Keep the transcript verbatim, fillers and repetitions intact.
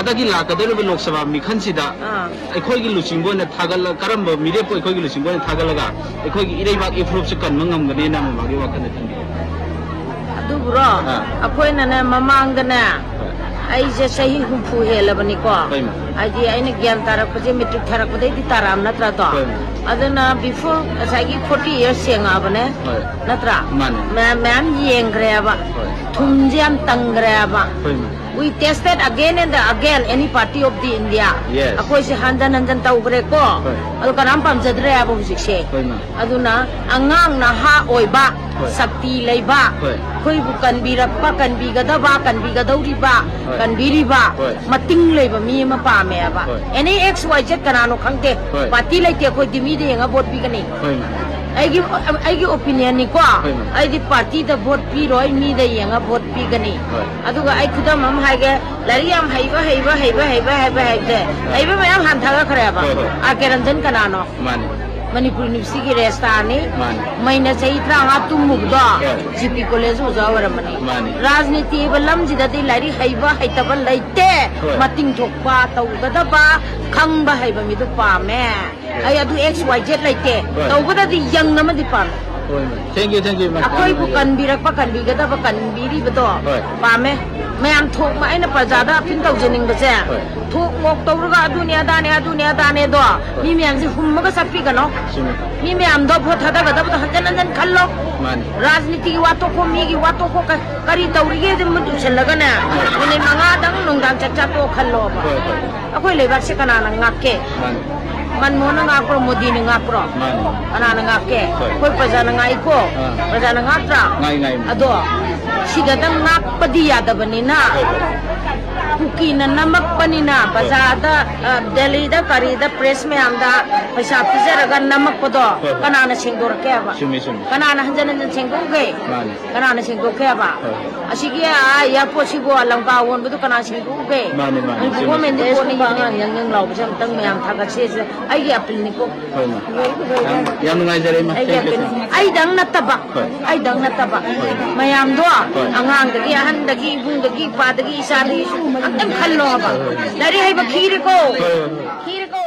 ꯗꯒꯤ ꯂꯥꯛꯀꯗꯧꯔꯤꯕ ꯂꯣꯛ ꯁꯚꯥ ꯃꯤꯈꯜꯁꯤꯗ ꯑꯥ꯫ ꯑꯩꯈꯣꯏꯒꯤ ꯂꯨꯆꯤꯡꯕ ꯑꯣꯏꯅ ꯊꯥꯒꯠꯂ-, ꯀꯔꯝꯕ ꯃꯤꯔꯦꯞꯄꯨ ꯑꯩꯈꯣꯏꯒꯤ ꯂꯨꯆꯤꯡꯕ ꯑꯣꯏꯅ ꯊꯥꯒꯠꯂꯒ ꯑꯩꯈꯣꯏꯒꯤ ꯏꯔꯩꯕꯥꯛ ꯏꯐꯨꯔꯨꯞꯁꯦ ꯀꯟꯕ ꯉꯝꯒꯅꯤꯅ ꯃꯃꯥꯒꯤ ꯋꯥꯈꯜꯗ ꯊꯝꯕꯤ? ꯑꯗꯨꯕꯨꯔꯣ, ꯑꯥ꯫ ꯑꯩꯈꯣꯏꯅꯅꯦ, ꯃꯃꯥꯡꯗꯅꯦ, ꯍꯣꯏ꯫ ꯑꯩꯁꯦ ꯆꯍꯤ ꯍꯨꯝꯐꯨ ꯍꯦꯜꯂꯕꯅꯤꯀꯣ꯫ ꯍꯣꯏ, ꯃꯥ꯫ ꯍꯥꯏꯗꯤ ꯑꯩꯅ ꯒ꯭ꯌꯥꯟ ꯇꯥꯔꯛꯄꯁꯦ ꯃꯦꯇ꯭ꯔꯤꯛ ꯊꯥꯔꯛꯄꯗꯩꯗꯤ ꯇꯥꯔꯛꯑꯕ ꯅꯠꯇ꯭ꯔꯥꯗꯣ? ꯍꯣꯏ, ꯃꯥ꯫ ꯑꯗꯨꯅ before ꯉꯁꯥꯏꯒꯤ forty years ꯁꯦꯡꯉꯛꯑꯕꯅꯦ꯫ ꯍꯣꯏ꯫ ꯅꯠꯇ꯭ꯔꯥ? ꯃꯥꯅꯦ꯫ ꯃꯌꯥꯝ, ꯃꯌꯥꯝ ꯌꯦꯡꯈ꯭ꯔꯦꯕ꯫ ꯍꯣꯏ꯫ ꯊꯨꯝꯁꯦ ꯌꯥꯝ ꯇꯪꯈ꯭ꯔꯦꯕ꯫ ꯍꯣꯏ, ꯃꯥ꯫ We tested again and again any party of the India. Yes. ꯑꯩꯈꯣꯏꯁꯦ ꯍꯟꯖꯟ ꯍꯟꯖꯟ ꯇꯧꯈ꯭ꯔꯦꯀꯣ꯫ ꯍꯣꯏ꯫ ꯑꯗꯣ ꯀꯅꯥꯝ ꯄꯥꯝꯖꯗ꯭ꯔꯦ ꯍꯥꯏꯕ ꯍꯧꯖꯤꯛꯁꯦ꯫ ꯍꯣꯏ, ꯃꯥ꯫ ꯑꯗꯨꯅ ꯑꯉꯥꯡ ꯅꯍꯥ ꯑꯣꯏꯕ, ꯍꯣꯏ꯫ ꯁꯛꯇꯤ ꯂꯩꯕ, ꯍꯣꯏ꯫ ꯑꯩꯈꯣꯏꯕꯨ ꯀꯟꯕꯤꯔꯛꯄ, ꯀꯟꯕꯤꯒꯗꯕ, ꯀꯟꯕꯤꯒꯗꯧꯔꯤꯕ, ꯍꯣꯏ꯫ ꯀꯟꯕꯤꯔꯤꯕ, ꯍꯣꯏ꯫ ꯃꯇꯤꯡ ꯂꯩꯕ ꯃꯤ ꯑꯃ ꯄꯥꯝꯃꯦꯕ꯫ ꯍꯣꯏ꯫ Any X Y Z ꯀꯅꯥꯅꯣ ꯈꯪꯗꯦ꯫ ꯍꯣꯏ꯫ ꯄꯥꯔꯇꯤ ꯂꯩꯇꯦ ꯑꯩꯈꯣꯏꯗꯤ, ꯃꯤꯗ ꯌꯦꯡꯉ ꯚꯣꯠ ꯄꯤꯒꯅꯤ꯫ ꯍꯣꯏ, ꯃꯥ꯫ ꯑꯩꯒꯤ, ꯑꯩꯒꯤ opinion ꯅꯤꯀꯣ꯫ ꯍꯣꯏ, ꯃꯥ꯫ ꯑꯩꯗꯤ ꯄꯥꯔꯇꯤꯗ ꯚꯣꯠ ꯄꯤꯔꯣꯏ, ꯃꯤꯗ ꯌꯦꯡꯉ ꯚꯣꯠ ꯄꯤꯒꯅꯤ꯫ ꯍꯣꯏ꯫ ꯑꯗꯨꯒ ꯑꯩ ꯈꯨꯗꯝ ꯑꯃ ꯍꯥꯏꯒꯦ, ꯂꯥꯏꯔꯤꯛ ꯌꯥꯝ ꯍꯩꯕ, ꯍꯩꯕ, ꯍꯩꯕ, ꯍꯩꯕ, ꯍꯩꯕ ꯍꯥꯏꯕꯁꯦ, ꯍꯩꯕ ꯃꯌꯥꯝ ꯍꯥꯟꯊꯈ꯭ꯔꯦꯕ꯫ ꯍꯣꯏ, ꯍꯣꯏ꯫ ꯑꯥꯔ ꯀꯦ ꯔꯟꯖꯟ ꯀꯅꯥꯅꯣ? ꯃꯥꯅꯤ꯫ ꯃꯅꯤꯄꯨꯔ ꯌꯨꯅꯤꯚꯔꯁꯤꯇꯤꯒꯤ ꯔꯦꯖꯤꯁꯇ꯭ꯔꯥꯔꯅꯤ꯫ ꯃꯥꯅꯤ꯫ ꯃꯩꯅ ꯆꯍꯤ ꯇꯔꯥꯃꯉꯥ ꯇꯨꯝꯃꯨꯕꯗꯣ ꯍꯣꯏ꯫ ꯖꯤ ꯄꯤ ꯀꯣꯂꯦꯖ ꯑꯣꯖꯥ ꯑꯣꯏꯔꯝꯕꯅꯤ꯫ ꯃꯥꯅꯤ꯫ ꯔꯥꯖꯅꯤꯇꯤ ꯍꯥꯏꯕ ꯂꯝꯁꯤꯗꯗꯤ ꯂꯥꯏꯔꯤꯛ ꯍꯩꯕ ꯍꯩꯇꯕ ꯂꯩꯇꯦ꯫ ꯍꯣꯏ꯫ ꯃꯇꯤꯡ ꯊꯣꯛꯄ, ꯇꯧꯒꯗꯕ, ꯈꯪꯕ ꯍꯩꯕ ꯃꯤꯗꯨ ꯄꯥꯝꯃꯦ꯫ ꯑꯩ ꯑꯗꯨ X Y Z ꯂꯩꯇꯦ꯫ ꯍꯣꯏ꯫ ꯇꯧꯕꯗꯗꯤ ꯌꯪ ꯑꯃꯗꯤ ꯄꯥꯝꯃꯦ꯫ ꯍꯣꯏ, ꯃꯥ꯫ Thank you, thank you, ꯃꯥ꯫ ꯑꯩꯈꯣꯏꯕꯨ ꯀꯟꯕꯤꯔꯛꯄ, ꯀꯟꯕꯤꯒꯗꯕ, ꯀꯟꯕꯤꯔꯤꯕꯗꯣ ꯍꯣꯏ꯫ ꯄꯥꯝꯃꯦ꯫ ꯃꯌꯥꯝ ꯊꯣꯛ-, ꯑꯩꯅ ꯄ꯭ꯔꯖꯥꯗ ꯑꯄꯤꯜ ꯇꯧꯖꯅꯤꯡꯕꯁꯦ, ꯍꯣꯏ꯫ ꯊꯣꯛ ꯃꯣꯛ ꯇꯧꯔꯒ ꯑꯗꯨꯅꯦ ꯑꯗꯥꯅꯦ, ꯑꯗꯨꯅꯦ ꯑꯗꯥꯅꯦꯗꯣ ꯍꯣꯏ꯫ ꯃꯤ ꯃꯌꯥꯝꯁꯦ ꯍꯨꯝꯃꯒ ꯆꯠꯄꯤꯒꯅꯣ꯫ ꯆꯨꯝꯃꯤ꯫ ꯃꯤ ꯃꯌꯥꯝꯗꯣ ꯚꯣꯠ ꯊꯥꯗꯒꯗꯕꯗꯣ ꯍꯟꯖꯟ ꯍꯟꯖꯟ ꯈꯜꯂꯣ꯫ ꯃꯥꯅꯤ꯫ ꯔꯥꯖꯅꯤꯇꯤꯒꯤ ꯋꯥ ꯇꯣꯛꯈꯣ, ꯃꯤꯒꯤ ꯋꯥ ꯇꯣꯛꯈꯣ, ꯀ-, ꯀꯔꯤ ꯇꯧꯔꯤꯒꯦ ꯑꯗꯨ ꯃꯨꯠ ꯎꯁꯜꯂꯒꯅꯦ, ꯃꯤꯅꯤꯠ ꯃꯉꯥꯗꯪ ꯅꯨꯡꯗꯥꯡ ꯆꯥꯛ ꯆꯥ ꯇꯣꯛꯑ ꯈꯜꯂꯣꯕ꯫ ꯍꯣꯏ, ꯍꯣꯏ꯫ ꯑꯩꯈꯣꯏ ꯂꯩꯕꯥꯛꯁꯦ ꯀꯅꯥꯅ ꯉꯥꯛꯀꯦ? ꯃꯥꯅꯤ꯫ ꯃꯟꯃꯣꯍꯟꯅ ꯉꯥꯛꯄ꯭ꯔꯣ, ꯃꯣꯗꯤꯅ ꯉꯥꯛꯄ꯭ꯔꯣ? ꯃꯥꯅꯤ꯫ ꯀꯅꯥꯅ ꯉꯥꯛꯀꯦ? ꯍꯣꯏ꯫ ꯑꯩꯈꯣꯏ ꯄ꯭ꯔꯖꯥꯅ ꯉꯥꯛꯏꯀꯣ꯫ ꯑꯥ꯫ ꯄ꯭ꯔꯖꯥꯅ ꯉꯥꯛꯇ꯭ꯔꯥ? ꯉꯥꯛꯏ, ꯉꯥꯛꯏ꯫ ꯑꯗꯣ ꯁꯤꯗꯇꯪ ꯉꯥꯛꯄꯗꯤ ꯌꯥꯗꯕꯅꯤꯅ, ꯍꯣꯏ, ꯍꯣꯏ꯫ ꯀꯨꯀꯤꯅ ꯅꯝꯃꯛꯄꯅꯤꯅ, ꯍꯣꯏ꯫ ꯕꯖꯥꯔꯗ, ꯑ, ꯗꯦꯜꯂꯤꯗ ꯀꯔꯤꯗ ꯄ꯭ꯔꯦꯁ ꯃꯌꯥꯝꯗ ꯄꯩꯁꯥ ꯄꯤꯖꯔꯒ ꯅꯝꯃꯛꯄꯗꯣ ꯍꯣꯏ, ꯍꯣꯏ꯫ ꯀꯅꯥꯅ ꯁꯦꯡꯗꯣꯔꯛꯀꯦ ꯍꯥꯏꯕ? ꯆꯨꯝꯃꯤ, ꯆꯨꯝꯃꯤ꯫ ꯀꯅꯥꯅ ꯍꯟꯖꯟ ꯍꯟꯖꯟ ꯁꯦꯡꯗꯣꯛꯎꯒꯦ? ꯃꯥꯅꯤ꯫ ꯀꯅꯥꯅ ꯁꯦꯡꯗꯣꯛꯀꯦ ꯍꯥꯏꯕ? ꯍꯣꯏ, ꯍꯣꯏ꯫ ꯑꯁꯤꯒꯤ, ꯑꯥ, ꯑꯦꯌꯥꯔꯄꯣꯔꯠꯁꯤꯕꯨ ꯂꯪꯀꯥ ꯑꯣꯟꯕꯗꯨ ꯀꯅꯥ ꯁꯦꯡꯗꯣꯛꯎꯒꯦ? ꯃꯥꯅꯤ, ꯃꯥꯅꯤ, ꯃꯅꯤꯄꯨꯔ ꯆꯨꯝꯃꯤ, ꯒꯣꯔꯃꯦꯟꯗꯤ ꯆꯨꯝꯃꯤ꯫ ꯄꯣꯠꯅ ꯌꯦꯡꯉꯨ꯫ ꯑꯉꯥꯡ ꯌꯥꯡ ꯌꯥꯡ ꯂꯥꯎꯕꯁꯦ ꯑꯝꯇꯪ ꯃꯌꯥꯝ ꯊꯥꯒꯠꯁꯦ꯫ ꯑꯩꯒꯤ ꯑꯄꯤꯜꯅꯤꯀꯣ꯫ ꯍꯣꯏ, ꯃꯥ꯫ ꯌꯥꯝ, ꯌꯥꯝ ꯅꯨꯡꯉꯥꯏꯖꯔꯦ, ꯏꯃꯥ꯫ ꯑꯩꯒꯤ Thank you, appeal-, thank you꯫ ꯑꯩꯗꯪ ꯅꯠꯇꯕ, ꯍꯣꯏ꯫ ꯑꯩꯗꯪ ꯅꯠꯇꯕ, ꯍꯣꯏ꯫ ꯃꯌꯥꯝꯗꯣ, ꯍꯣꯏ꯫ ꯑꯉꯥꯡꯗꯒꯤ, ꯑꯍꯟꯗꯒꯤ, ꯏꯕꯨꯡꯗꯒꯤ, ꯏꯄꯥꯗꯒꯤ, ꯏꯆꯥꯗꯒꯤ, ꯑꯗꯨꯝ ꯈꯜꯂꯣꯕ꯫ ꯂꯥꯏꯔꯤꯛ ꯍꯩꯕ ꯈꯤꯔꯦꯀꯣ꯫ ꯈꯤꯔꯦꯀꯣ꯫